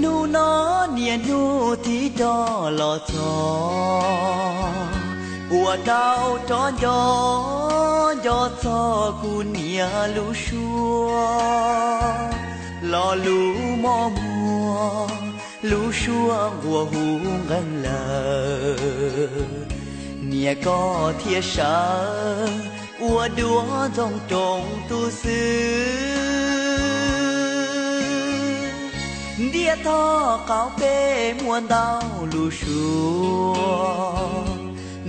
Hnub no niaj hnub tiv rov los txog, ua rau rov nco nco txog kuv niam lub suab. Lo lus mos muag, lub suab nquag hu nqeeg lawm, niam koj thiaj sawv ua duab ntxoog roos tu xwb. Ntiaj tog qaum peb muaj ntau lub suab,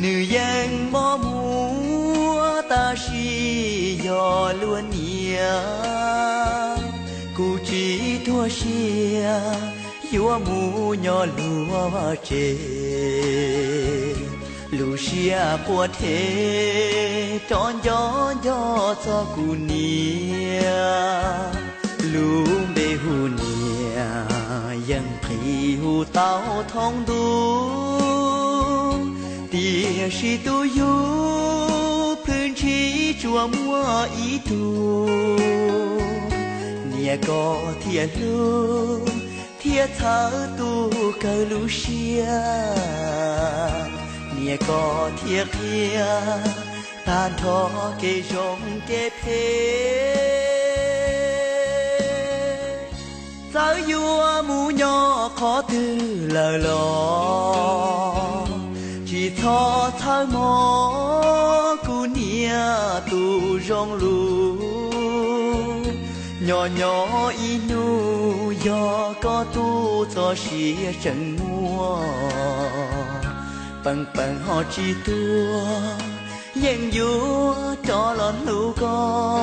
nws yeej mos muag tab sis yog luag niam, kuv tsis tuag sia yuav mus nyob luag vaj tse. Lub siab quaj rhe rov nco nco txog kuv niam, lub npe hu niam yeej nqhis hu tau thoob ntuj, tiam sis tus yug plhws ntshis tsuas muaj ib tug. Niam koj thiaj hlub thiab txhawb tu kawg lub siab, niam koj thiaj qhia tag nrho kev zoo kev phem. Txawm yuav mus nyob qhov twg lawm los tsis txhob txhawb mog kuv niam tus zoo lus. Nyob nyob ib hnub yog koj tub txoj sia tseem muaj, peem peem ho tsis tuag yeej yuav rov los hlub koj.